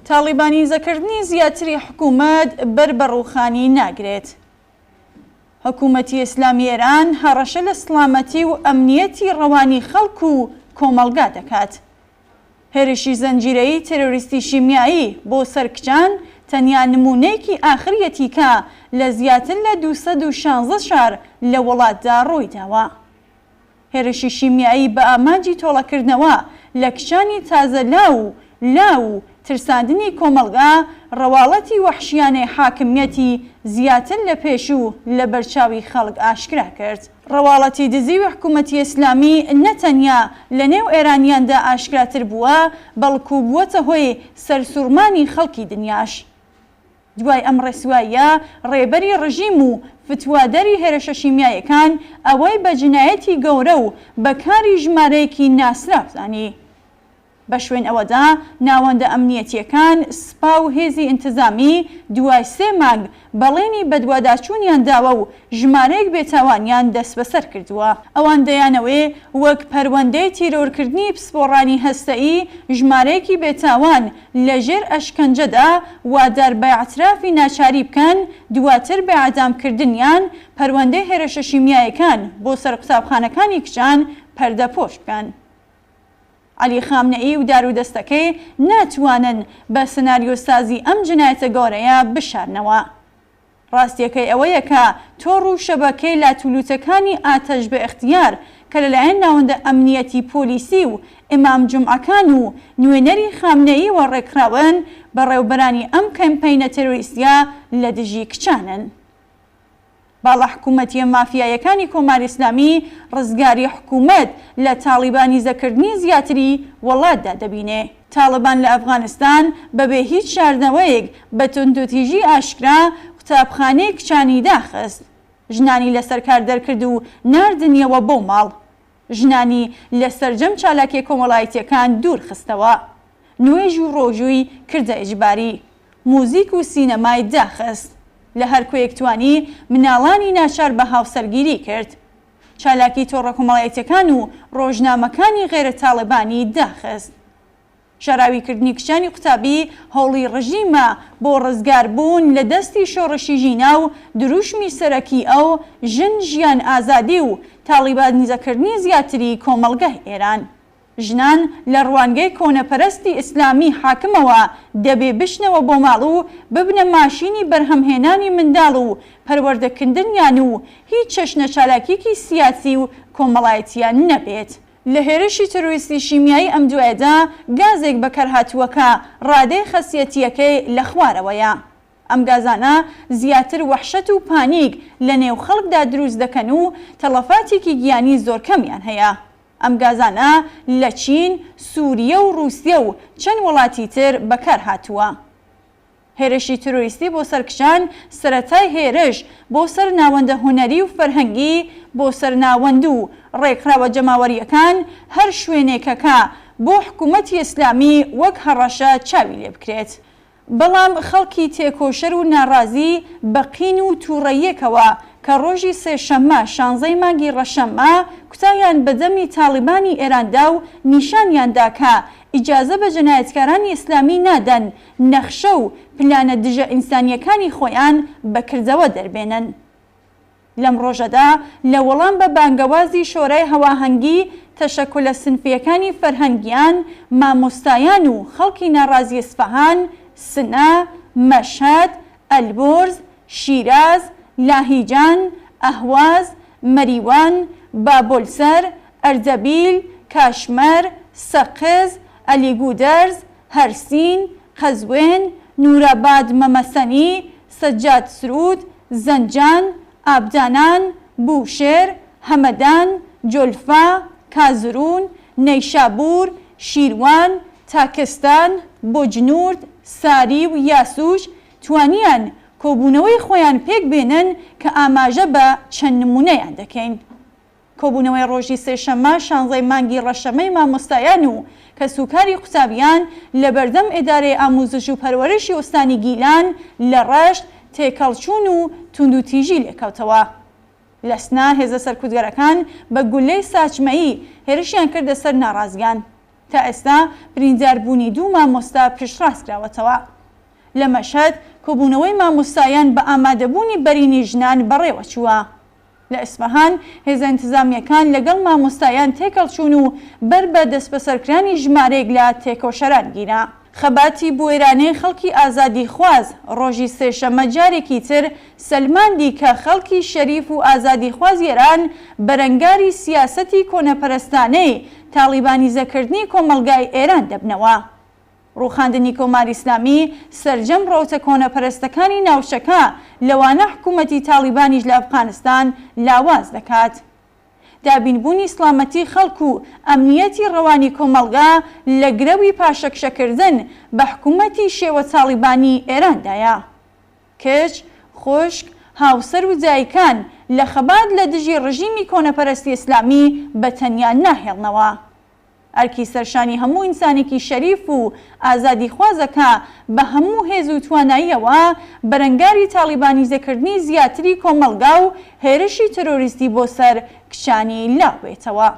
تاڵیبانیزەکردنی زیاتری حکوومەت بەر بە ڕووخانی ناگرێت. حکوومەتی ئیسلامی ئێران هەڕەشە لە سڵامەتی و ئەمنییەتی ڕەوانی خەڵک و کۆمەڵگا دەکات. هێرشی زنجیرەیی تێرۆریستی شیمیایی بۆ سەر کچان تەنیا نموونەیەکی ئاخریەتی کە لە زیاتر لە 216 شار لە وڵاتدا ڕووی داوە. هێرشی شیمیایی بە ئامانجی تۆڵەکردنەوە لە کچانی تازە لاو و لاو و ترساندنی کۆمەڵگا، ڕەواڵەتی وەحشیانەی حاکمیەتی زیاتر لە پێشوو لە بەرچاوی خەڵک ئاشکرا کرد. ڕەواڵەتی دزیوی حکوومەتی ئیسلامی نە تەنیا لە نێو ئێرانیاندا ئاشکراتر بووە، بەڵکوو بووەتە هۆی سەرسووڕمانی خەڵکی دنیاش. دوای ئەم ڕێسواییە، ڕێبەری ڕژیم و فتوادەری هێرشە شیمیایەکان ئەوەی بە جنایەتی گەورە و بە کاری ژمارەیەکی ناسراو زانی. بە شوێن ئەوەدا ناوەندە ئەمنیەتییەکان، سپا و هێزی ئینتزامی دوای سێ مانگ بەڵێنی بەدواداچوونیان داوە و ژمارەیەک بێتاوانیان دەسبەسەر کردووە. ئەوان دەیانەوێ وەک پەروەندەی تیرۆرکردنی پسپۆڕانی هەستەیی ژمارەیەکی بێتاوان لە ژێر ئەشکەنجەدا وادار بە ئیعترافی ناچاری بکەن، دواتر بە ئێعدامکردنیان پەروەندەی هێرشە شیمیایەکان بۆ سەر قوتابخانەکانی کچان پەردەپۆش بکەن. عەلی خامنەیی و دارودەستەکەی ناتوانن بە سناریۆسازی ئەم جنایەتە گەورەیە بشارنەوە. ڕاستیەکەی ئەوەیە کە تۆڕ و شەبەکەی لاتولوتەکانی آتش به اختیار کە لەلایەن ناوەندە ئەمنیەتی پۆلیسی و ئیمام جومعەکان و نوێنەری خامنەییوە ڕێکخراون، بەڕێوبەرانی ئەم کەمپەینە تێرۆریستیە لە دژی کچانن. باڵا حکوومەتییە مافیایەکانی کۆماری ئیسلامی ڕزگاری حکوومەت لە تاڵیبانیزەکردنی زیاتری وەڵاتدا دەبینێ. تاڵبان لە ئەفغانستان بەبێ هیچ شاردنەوەیەک بە توندوتیژی ئاشکرا قوتابخانەی کچانی داخست. ژنانی لەسەر کار دەرکرد و ناردنیەوە بۆ ماڵ. ژنانی لە سەرجەم چالاکیە کۆمەڵایتیەکان دوور خستەوە. نوێژ و ڕۆژووی کردە ئیجباری. موزیک و سینەمای داخست. لە هەر کوێیەک توانی مناڵانی ناچار بە هاوسەرگیری کرد. چالاکی تۆڕە کۆمەڵایەتیەکان و ڕۆژنامەکانی غەیرە تاڵێبانی داخست. شاراویکردنی کچانی قوتابی هەوڵی ڕژیمە بۆ ڕزگار بوون لە دەستی شۆڕشی ژینا و دروشمی سەرەکی ئەو، ژن ژیان ئازادی و تاڵیبانیزەکردنی زیاتری کۆمەڵگای ئێران. ژنان لە ڕوانگەی کۆنەپەرستی ئیسلامی حاکمەوە دەبێ بچنەوە بۆ ماڵ و ببنە ماشینی بەرهەمهێنانی منداڵ و پەروەردەکردنیان و هیچ چەشنە چالاکیەکی سیاسی و کۆمەڵایەتیان نەبێت. لە هێرشی ترۆریستی شیمیایی ئەم دوایەدا گازێک بەکارهاتووە کە ڕادەی خەسیەتییەکەی لە خوارەوەیە. ئەم گازانە زیاتر وەحشەت و پانیک لە نێو خەڵکدا دروست دەکەن و تەڵەفاتێکی گیانی زۆر کەمیان هەیە. ئەم گازانە لە چین، سوریە و ڕووسیە و چەند وڵاتی تر بەکارهاتووە. هێرشی ترۆریستی بۆ سەر کچان سەرەتای هێرش بۆ سەر ناوەندە هونەری و فەرهەنگی، بۆ سەر ناوەند و ڕێکخراوە جەماوەرییەکان، هەر شوێنێکە کە بۆ حکوومەتی ئیسلامی وەک هەڕەشە چاوی لێ بکرێت. بەڵام خەڵکی تێکۆشەر و ناڕازی بە قین و تووڕەییەکەوە کە ڕۆژی سێشەممە شانزەی مانگی ڕەشەممە کوتایان بە دەمی تاڵیبانی ئێران دا و نیشانیان دا کە ئیجازە بە جەنایەتکارانی ئیسلامی نادەن نەخشە و پلانە دژە ئینسانییەکانی خۆیان بە کردەوە دەربێنن. لەم ڕۆژەدا لە وەڵام بە بانگەوازی شۆرای هەواهەنگی تەشەکولە سنفییەکانی فەرهەنگیان، مامۆستایان و خەڵکی ناڕازی ئیسفەهان، سنە، مەشهەد، ئەلبۆرز، شیراز، لاهیجان، ئەهواز، مەریوان، بابۆلسەر، ئەردەبیل، کاشمەر، سەقز، ئەلیگودەرز، هەرسین، قەزوێن، نوراباد مەمەسەنی، سەجاد سرود، زەنجان، ئابدانان، بوشێر، هەمەدان، جۆلفا، کازرون، نەیشابور، شیروان، تاکستان، بۆجنورد، ساری و یاسوج توانیان کۆبوونەوەی خۆیان پێک بێنن کە ئاماژە بە چەند نموونەیان دەکەین. کۆبوونەوەی ڕۆژی سێشەممە شانزەی مانگی ڕەشەمەی مامۆستایان و کەسوکاری قوتابیان لە بەردەم ئێدارەی ئاموزش و پەروەرشی ئوستانی گیلان لە ڕەشت تێکەڵچوون و توندوتیژی لێکەوتەوە. لە سنە هێزە سەرکوتگەرەکان بە گوللەی ساچمەیی هێرشیان کردە سەر ناڕازیان. تا ئێستا برینداربوونی دوو مامۆستا پشتڕاستکراوەتەوە. لە مەشهەد کۆبوونەوەی مامۆستایان بە ئامادەبوونی بەرینی ژنان بەڕێوەچووە. لە ئیسفەهان هێزە ئینتزامییەکان لەگەڵ مامۆستایان تێکەڵچوون و بەر بە دەستبەسەرکرانی ژمارەیەک لە تێکۆشەران گیرا. خەباتی بوێرانەی خەڵکی ئازادیخواز ڕۆژی سێشەممە جارێکی تر سەلماندی کە خەڵکی شەریف و ئازادیخوازی ئێران بەرەنگاری سیاسەتی کۆنەپەرستانەی تاڵیبانیزەکردنی کۆمەڵگای ئێران دەبنەوە. ڕووخاندنی کۆماری ئیسلامی سەرجەم ڕەوتە کۆنەپەرستەکانی ناوچەکە، لەوانە حکوومەتی تاڵیبانیش لە ئەفغانستان، لاواز دەکات. دابینبوونی سڵامەتی خەڵک و ئەمنییەتی ڕەوانی کۆمەڵگا لە گرەوی پاشەکشەکردن بە حکوومەتی شێوە تاڵیبانی ئێراندایە. کچ، خوشک، هاوسەر و دایکان لە خەبات لە دژی ڕژیمی کۆنەپەرستی ئیسلامی بە تەنیا ناهێڵنەوە. ئەرکی سەرشانی هەموو ئینسانێکی شەریف و ئازادیخوازە کە بە هەموو هێز و تواناییەوە بەرەنگاری تاڵیبانیزەکردنی زیاتری کۆمەڵگا و هێرشی ترۆریستی بۆ سەر کچانی لاو بێتەوە.